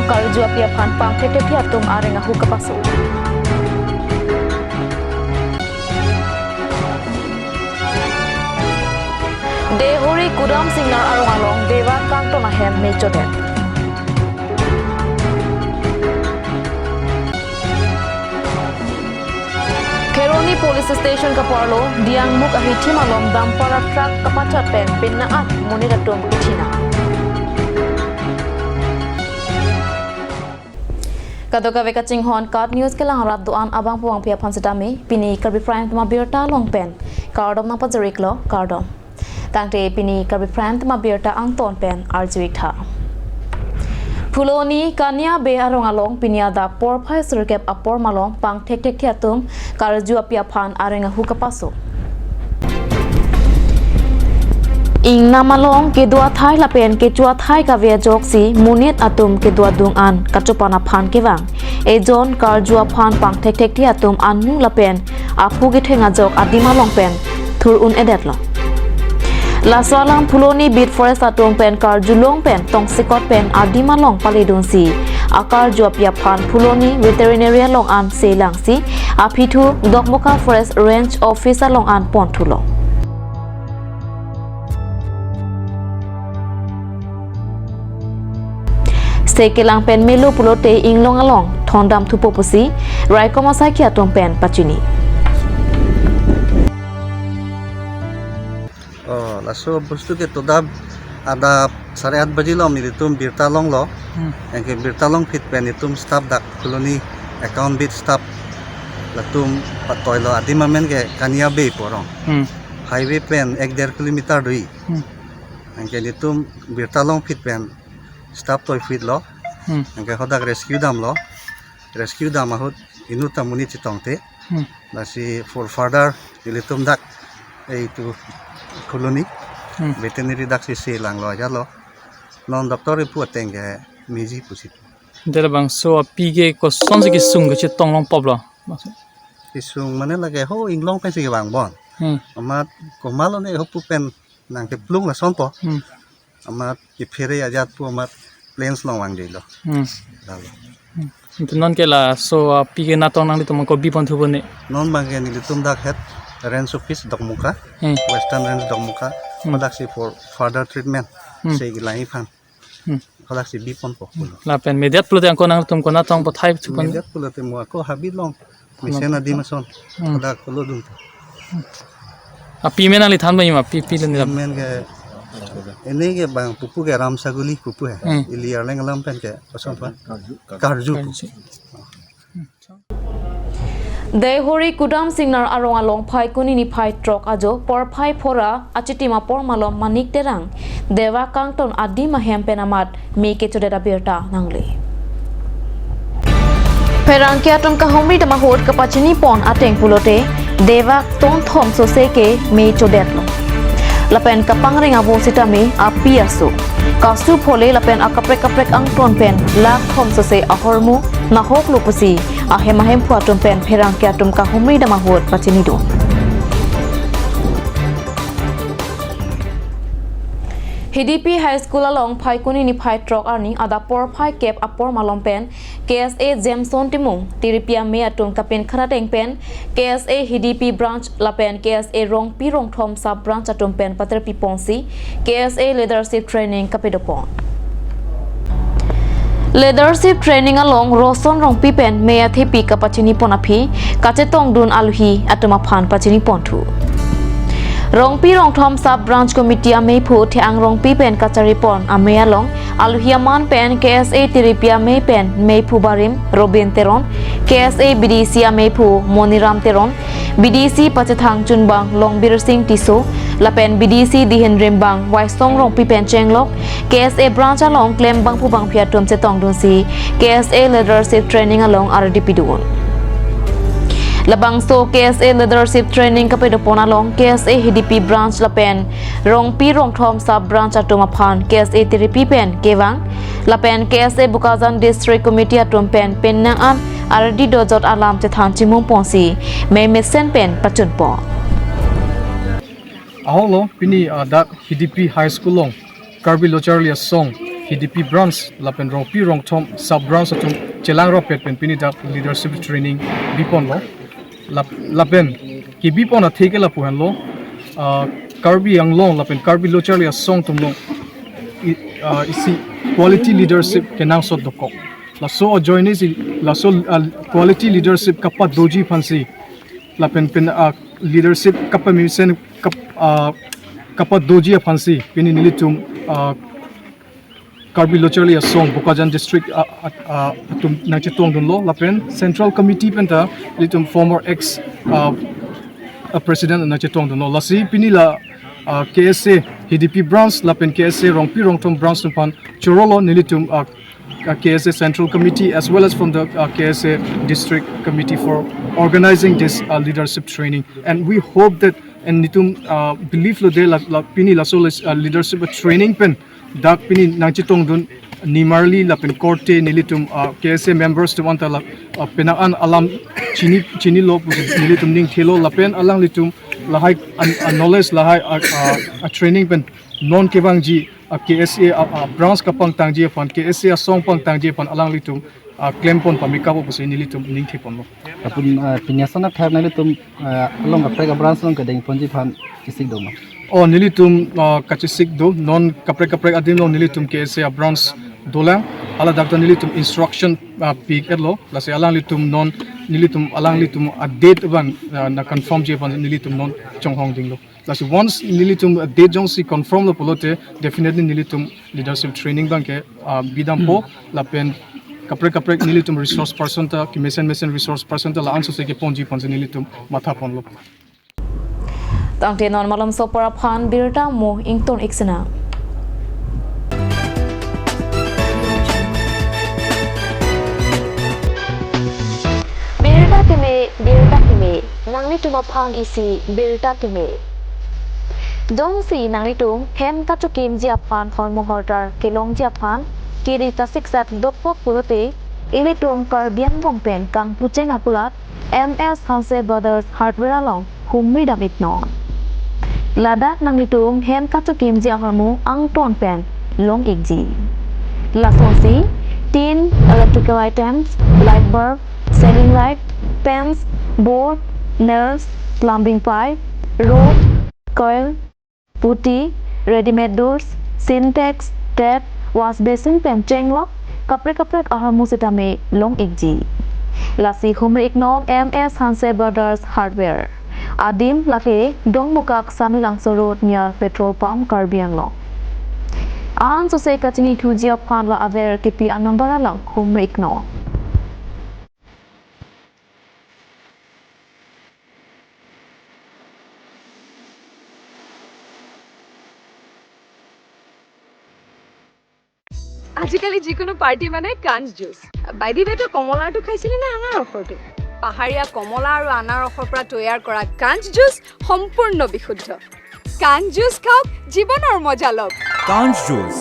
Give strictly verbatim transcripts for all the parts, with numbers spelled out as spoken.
Karju api aphan pangthekthekthe atum areng ahu kapaso. Deihori Kudam Singnar arong along Deva kangton ahem me chodet. Kheroni Police Station kaparlo, Diangmuk ahithim along dumper a truck kapachat pen penang an monit atum kethina. Kadokave kachinghon KAT News kelang arat do-an abang puang phi aphan sitame, pini Karbi Prime Time abirta along pen kardom nangpajir-iklo, kardom. Tangte pini Karbi Prime Time abirta angton pen arju-ik tha. Phuloni Kania Bey arong along pini adap porphai sirkep apor malom pangthekthekthe atum karju api aphan areng ahu kapaso. Ingnam along kedo athai lapen kecho athai kave ajoksi monit atum kedo adung an kachopan aphan kevang ejon karju aphan pangthekthekthe atum anu lapen aphu ketheng ajok adim along pen thur un-edetlo. Laso alam Phuloni Beat Forest atum pen karjulong pen tongsekot pen adim along paledunsi akarju api aphan Phuloni Veterinary along an selangsi aphithu Dokmoka Forest Range Office along an ponthulo. Se kelang pen melo pulote inglong along thondam thupo pusi raikom asaikhi atum pen pachini. Oh, laso bostu ke todap adap sare at baji along nelitum birta longlo. Hmm. Anke birta longphit pen nelitum staff dak Phuloni account beat staff latum patoilo, adim amen ke Kania Bey pu arong. Hmm. Highway pen ek der kilometer do-i. Hmm. Anke nelitum birta longphit pen staff toiphitlo. Hmm. Anke hadak rescue damlo. Rescue dam ahut inut ta monit chetongte. Hmm. Lasi for further nelitum dak ei tu Phuloni, hmm, veterinary daksi selanglo ajatlo. Non doctor ipu ateng ke meji pusi. Dela bangso api ke kosonsi kesung kachetong long poplo? Kesung mane lake ho inglong pensi kevang bon. Hmm. Amat komatlo ne ho pu pen nangkeplung lasonpo. Hmm. Amat kephere ajat pu amat plains along vangdelo. Hmm. Lalo. Hmm. Itu non ke laso api ke natong nanglitum ko bi ponthu bone. Non abang ke nelitum dak head range office Dokmoka, hmm, Western Range Dokmoka, hmm, hadaksi for further treatment, hmm, se kelang aphan. Hmm. Hadaksi bi ponpo. Lapen mediat pulote angko nanglitum ko natong pathai chupon. Mediat pulote mo ako habit along mesen adim ason. Hmm. Hadak kolo dun. Api amen nangli than bang ma api api le ni lam. Amen ke, ini ke bang pupu ke Ram Saguli pupu he. Hmm. Ili arleng alam pen ke ason pa. Karju pu. Karju. Deihori Kudam Singnar arong along Phaikuni niphai throk ajo porphai phora achitim apor malom Manik Terang Deva kangton adim ahem pen amat me kechodet abirta nangle. Pherangke atum kahumri dam ahut kapachini pon ateng pulote Deva ton thom sose ke me chodetlo. Lapen kapangreng avo sitame api aso. Kasu phole lapen akaprek kaprek angton pen lakh thom sose ahormu nahoklo pusi ahem ahemphu atum pen pherangke atum kahumri dam ahut pachinidun. Hidipi High School along Phaikuni niphai throk arni adap porphai kep apor malom pen K S A Jameson Timung, tiripi amei atum kapinkhat ateng pen K S A Hidipi Branch lapen K S A Rongpi Rongthom Sub Branch atum pen paterpi ponsi K S A Leadership Training kapedo pon. Leadership Training along Roson Rongpi pen mei athepi kapachini pon aphi kachetongdun aluhi atum aphan pachini ponthu. Rongpi Rongthom Sub Branch Committee ameiphu Theang Rongpi pen kachari pon amei along aluhi aman pen K S A tiripi amei pen meiphu barim Robin Teron, K S A B D C ameiphu Moniram Teron, B D C pachethang chunbang Longbir Sing Tisso, lapen B D C dihin rimbang Waisong Rongpi pen chenglok K S A Branch along klem bangphu bangphi atum chetongdunsi K S A Leadership Training along ardi pidun. Labangso K S A Leadership Training kapedo pon along K S A Hidipi Branch lapen Rongpi Rongthom Sub Branch atum aphan K S A tiripi pen kevang lapen K S A Bokajan District Committee atum pen penang an ardi dojot alam chethan chimung ponsi mei mesen pen pachun pon. Ahoklo pini, ah, dak Hidipi High School along Karbi Lo Charli Asong Hidipi branch lapen Rongpi Rongthom sub branch atum chelang ropet pen pini dak leadership training biponlo. Lap-, lapen kebipon athe ke lapu henlo, ah, Karbi Anglong lapen Karbi Lo Charli Asong atum along i-, ah, isi quality leadership kenangsot dokok. Laso ajoine si laso, ah, quality leadership kapadoji aphansi lapen pen, ah, leadership kapamesen kap-, ah, kapadoji aphansi pini nelitum, ah, Karbi Lo Charli Asong Bokajan District, ah, ah, ah, atum nangchetongdunlo lapen Central Committee penta nelitum former ex, ah, ah, president nangchetongdunlo. Lasi pini la, ah, K S A Hidipi branch lapen K S A Rongpi Rongthom branch atum aphan chorolo nelitum, ah, uh, K S A Central Committee as well as from the, uh, K S A District Committee for organizing this, uh, leadership training. And we hope that, and nelitum, uh, believe lo de la, la pini laso les-, uh, leadership training pen dak pini nangchetongdun nimarli lapen korte nelitum, uh, K S A members atum anta la, uh, penang an alam chini, chinilo pusi nelitum ningthelo lapen alanglitum lahai an, an knowledge lahai, uh, uh, uh, training pen non kevangji, ah, K S A, ah, ah, branch kapangtangji aphan, K S A asong pangtangji aphan alanglitum, ah, klempon pamikappo pusi nelitum ningtheponlo. Apun, ah, pini ason athak nanglitum, ah, along kaprek a-branch along kedengponji aphan chesik do ma? Oh, nelitum, ah, kachesik do, non kaprek kaprek adim along nelitum K S A a-branch dolang, hala dak ta nelitum instruction, ah, pi-etlo, lasi alanglitum non, nelitum alanglitum a-date abang, ah, nangconfirmji aphan nelitum non chonghongdinglo. Lasi once nelitum, uh, date jongsi confirm lo pulote, definitely nelitum leadership training abangke, uh, bidampo, lapen kaprek kaprek nelitum resource person ta, kemesen mesen resource person ta la-an sose keponji aphansi nelitum mathaponlo. Tangte non malomso apor aphan birta mo ington ik sena. Birta keme, birta keme, nanglitum aphan isi birta keme. Jongsi nanglitum hem kachokimji aphan hormu hortar kelongji aphan kiri ta siksak dokok pulote, ilitum Karbi Anglong pen Kangpucheng akulat M S Hanse Brothers Hardware along humri dam iknon. Ladak nanglitum hem kachokimji ahormu angton pen long ikji. Lasonsi tin, electrical items, light bulb, ceiling light, fans, board, nails, plumbing pipe, rod, coil, putty, readymade doors, Sintex, tap, wash basin pen chenglok kaprek kaprek ahormu sitame long ikji. Lasi humri iknon M S Hanse Brothers Hardware. Adim lake Dongmukak Samelangso Road near petrol pump Karbi Anglong. An sose kachinithuji aphan la aber kipi a-number along humri iknon. আজিকালি যিকোনো পাৰ্টি মানে কাঞ্চ juice. By the ৱে, তই কমলাটো খাইছিলি নে আনাৰসৰটো? পাহাৰীয়া কমলা আৰু আনাৰসৰ পৰা তৈয়াৰ কৰা কাঞ্চ জুচ সম্পূৰ্ণ বিশুদ্ধ। কাঞ্চ জুচ খাওক, জীৱনৰ মজা লওক। কাঞ্চ juice.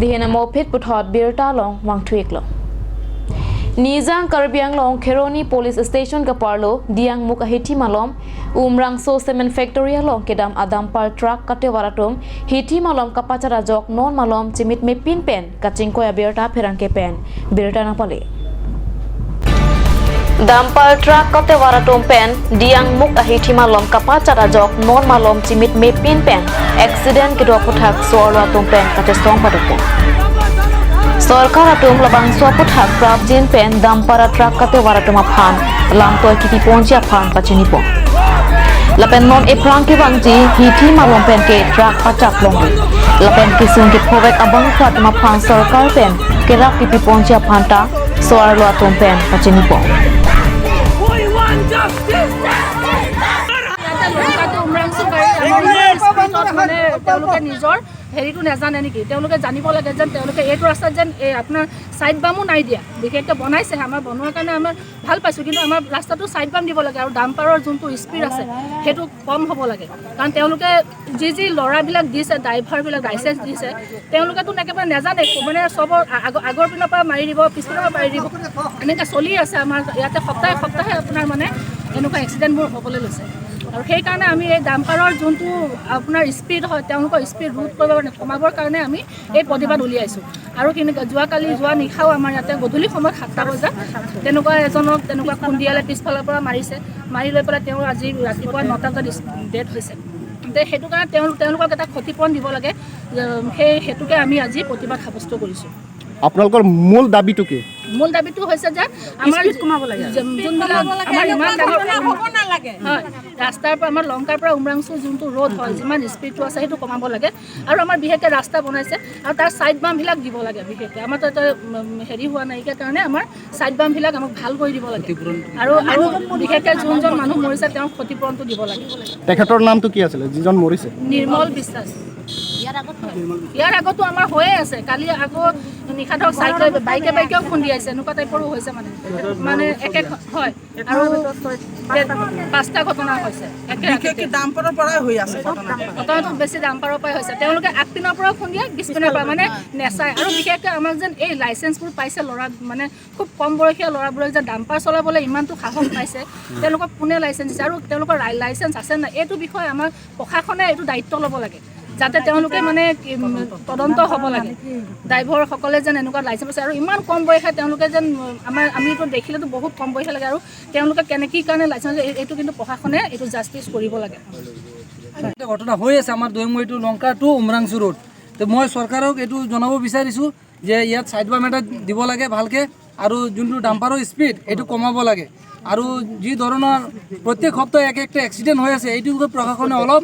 Dihin amo phit puthot birta along vangthu iklo. Nijang Karbi Anglong Kheroni Police Station kaparlo Diyangmukh ahithi malom Umrangso Cement Factory along kedam a-dumper truck katevar atum hithi malom kapachat ajok non malom chimit mepin pen kachingkoi abirta pherangke pen birta nangpale. Dumper truck katevar atum pen Diyangmukh ahithi malom kapachat ajok non malom chimit mepin pen accident kedo aphuthak so-arlo atum pen kachesong padokok. Sorkar atum labangso aphuthak prapjin pen dumper a-truck katevar atum aphan lamtoi kipi ponji aphan pachinipo. Lapen non ephrang kevangji hithi malom pen ke truck pachat longri. Lapen kesung kephovek abangphu atum aphan sorkar pen kerap kipi ponji aphan ta so-arlo atum pen pachinipo. ইয়াতে লংকাটো উমৰাংচু গাড়ী আমাৰ ইমান স্পীডত মানে তেওঁলোকে নিজৰ হেৰিটো নাজানে নেকি? তেওঁলোকে জানিব লাগে যেন তেওঁলোকে এইটো ৰাস্তাত যেন এই আপোনাৰ ছাইড বামো নাই দিয়া। বিশেষকৈ বনাইছেহে, আমাৰ বনোৱাৰ কাৰণে আমাৰ ভাল পাইছোঁ, কিন্তু আমাৰ ৰাস্তাটো ছাইড বাম দিব লাগে আৰু ডাম্পাৰৰ যোনটো স্পীড আছে সেইটো কম হ'ব লাগে। কাৰণ তেওঁলোকে যি যি ল'ৰাবিলাক দিছে, ড্ৰাইভাৰবিলাক লাইচেন্স দিছে, তেওঁলোকেতো একেবাৰে নাজানে, মানে চবৰ আ-, আগ-, আগৰ পিনৰ পৰা মাৰি দিব, পিছপিনৰ পৰা মাৰি দিব, এনেকৈ চলি আছে আমাৰ ইয়াতে সপ্তাহে সপ্তাহে আপোনাৰ মানে এনেকুৱা এক্সিডেণ্টবোৰ হ'বলৈ লৈছে। আৰু সেইকাৰণে আমি এই ডাম্পাৰৰ যোনটো আপোনাৰ স্পীড হয়, তেওঁলোকৰ স্পীড ৰোধ কৰিবৰ কাৰণে, কমাবৰ কাৰণে আমি এই প্ৰতিবাদ উলিয়াইছোঁ। আৰু কিন্তু যোৱাকালি, যোৱা নিশাও আমাৰ ইয়াতে গধূলি সময়ত সাতটা বজাত তেনেকুৱা এজনক তেনেকুৱা খুন্দিয়ালে, পিছফালৰ পৰা মাৰিছে। মাৰি লৈ পেলাই তেওঁ আজি ৰাতিপুৱা নটা বজাত ডেথ হৈছে। তে সেইটো কাৰণে তেওঁ তেওঁলোকক এটা ক্ষতিপূৰণ দিব লাগে। যে সেই হেতুকে আমি আজি প্ৰতিবাদ সাব্যস্ত কৰিছোঁ। আপোনালোকৰ মূল দাবীটো কি? মূল দাবীটো হৈছে যে আমাৰ স্পীড কমাব লাগে। যে যোনবিলাক কমাব লাগে। আমাৰ ইমান ডাঙৰ দুৰ্ঘটনা হ'ব নালাগে। হয়, ৰাস্তাৰ পৰা, আমাৰ লংকাৰ পৰা উমৰাংচু যোনটো ৰোড হয়, যিমান স্পীডটো আছে সেইটো কমাব লাগে। আৰু আমাৰ বিশেষকৈ ৰাস্তা বনাইছে আৰু তাৰ ছাইড বাম্পবিলাক দিব লাগে। বিশেষকৈ আমাৰ তাতে উম, হেৰি হোৱা নাইকিয়া কাৰণে আমাৰ ছাইড বাম্পবিলাক আমাক ভাল কৰি দিব লাগে। আৰু আৰু বিশেষকৈ যোনজন মানুহ মৰিছে তেওঁক ক্ষতিপূৰণটো দিব লাগে। তেখেতৰ নামটো কি আছিলে যিজন মৰিছে? নিৰ্মল বিশ্বাস। ইয়াৰ আগতো আমাৰ হৈয়ে আছে। কালি আকৌ নিশা ধৰক চাইকেল, বাইকে বাইকেও খুন্দিয়াইছে, এনেকুৱা টাইপৰো হৈছে মানে। মানে একে, হয়। আৰু পাঁচটা ঘটনা হৈছে একে ৰাতিতে। বিশেষকৈ ডাম্পাৰৰ পৰাই হৈ আছে ঘটনা। ঘটনাটো বেছি ডাম্পাৰৰ পৰাই হৈছে। তেওঁলোকে আগপিনৰ পৰাও খুন্দিয়াই, পিছপিনৰ পৰা মানে নেচায়। আৰু বিশেষকৈ আমাক যেন এই লাইচেন্সবোৰ পাইছে ল'ৰা, মানে খুব কম বয়সীয়া ল'ৰাবোৰে যে ডাম্পাৰ চলাবলৈ ইমানটো সাহস পাইছে, তেওঁলোকক কোনে লাইচেন্স দিছে আৰু তেওঁলোকৰ লাই-, লাইচেন্স আছে নাই, এইটো বিষয়ে আমাৰ প্ৰশাসনে এইটো দায়িত্ব ল'ব লাগে, যাতে তেওঁলোকে মানে কি, উম, তদন্ত হ'ব লাগে। ড্ৰাইভাৰসকলে যেন এনেকুৱা লাইচেন্স আছে আৰু ইমান কম বয়সে তেওঁলোকে যেন, উম, আমাৰ, আমিতো দেখিলেতো বহুত কম বয়সে লাগে আৰু তেওঁলোকে কেনে, কি কাৰণে লাইচেন্স, এই-, এইটো কিন্তু প্ৰশাসনে এইটো জাষ্টিচ কৰিব লাগে। এটা ঘটনা হৈ আছে আমাৰ দৈমুখী টু লংকা টু উমৰাংচু ৰোড। তো মই চৰকাৰক এইটো জনাব বিচাৰিছোঁ যে ইয়াত ছাইড বাম্প এটা দিব লাগে ভালকে, আৰু যোনটো ডাম্পাৰৰ স্পীড এইটো কমাব লাগে। আৰু যি ধৰণৰ প্ৰত্যেক সপ্তাহে এক একটা এক্সিডেণ্ট হৈ আছে, এইটো বিষয়ে প্ৰশাসনে অলপ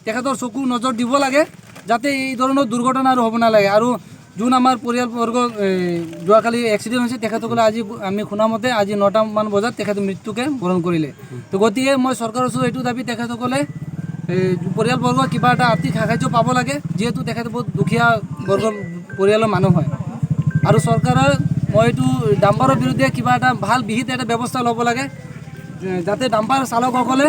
তেখেতৰ চকু নজৰ দিব লাগে, যাতে এই ধৰণৰ দুৰ্ঘটনা আৰু হ'ব নালাগে। আৰু যোন আমাৰ পৰিয়ালবৰ্গ, এই, যোৱাকালি এক্সিডেণ্ট হৈছে, তেখেতসকলে আজি, আমি শুনা মতে আজি নটামান বজাত তেখেতৰ মৃত্যুকে বৰণ কৰিলে। তো গতিকে মই চৰকাৰৰ ওচৰত এইটো দাবী, তেখেতসকলে, এই, পৰিয়ালবৰ্গ কিবা এটা আৰ্থিক সাহায্য পাব লাগে, যিহেতু তেখেত বহুত দুখীয়া বৰ্গৰ পৰিয়ালৰ মানুহ হয়। আৰু চৰকাৰে, মই এইটো ডাম্পাৰৰ বিৰুদ্ধে কিবা এটা ভাল বিহিত এটা ব্যৱস্থা ল'ব লাগে, যে-, যাতে ডাম্পাৰ চালকসকলে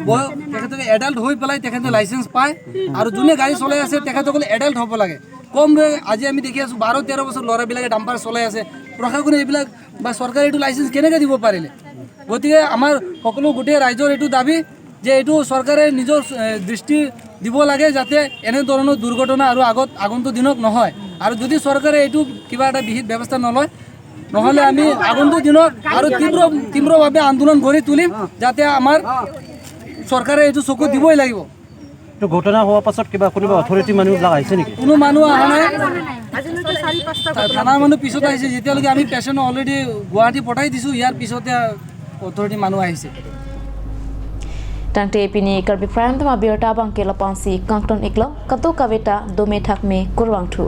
বয়-, তেখেতলোকে এডাল্ট হৈ পেলাই তেখেতে লাইচেন্স পায়। আৰু যোনে গাড়ী চলাই আছে, তেখেতসকলে এডাল্ট হ'ব লাগে। কম বয়-, আজি আমি দেখি আছোঁ, বাৰ তেৰ বছৰ ল'ৰাবিলাকে ডাম্পাৰ চলাই আছে। প্ৰশাসনে এইবিলাক বা চৰকাৰে এইটো লাইচেন্স কেনেকৈ দিব পাৰিলে? গতিকে আমাৰ সকলো গোটেই ৰাইজৰ এইটো দাবী যে এইটো চৰকাৰে নিজৰ, এ, দৃষ্টি দিব লাগে, যাতে এনেধৰণৰ দুৰ্ঘটনা আৰু আগত, আগন্তুক দিনত নহয়। আৰু যদি চৰকাৰে এইটো কিবা এটা বিহিত ব্যৱস্থা নলয়, নহ'লে আমি আগন্তুক দিনত আৰু তীব্ৰ, তীব্ৰভাৱে আন্দোলন গঢ়ি তুলিম, যাতে আমাৰ চৰকাৰে এইটো চকু দিবই লাগিব। এইটো ঘটনা হোৱাৰ পাছত কিবা কোনোবা অথৰিটি মানুহবিলাক আহিছে নেকি? কোনো মানুহ অহা নাই। আজিলৈকে চাৰি পাঁচটা ঘটনা। থানাৰ মানুহ পিছত আহিছে, যেতিয়ালৈকে আমি পেচেণ্ট অলৰেডি গুৱাহাটী পঠাই দিছোঁ, ইয়াৰ পিছতে অথৰিটি মানুহ আহিছে। Tangte pini Karbi Prime Time abirta abangke lapu-ansi kangton-iklo, kadokave ta dome thakme kurvangthu.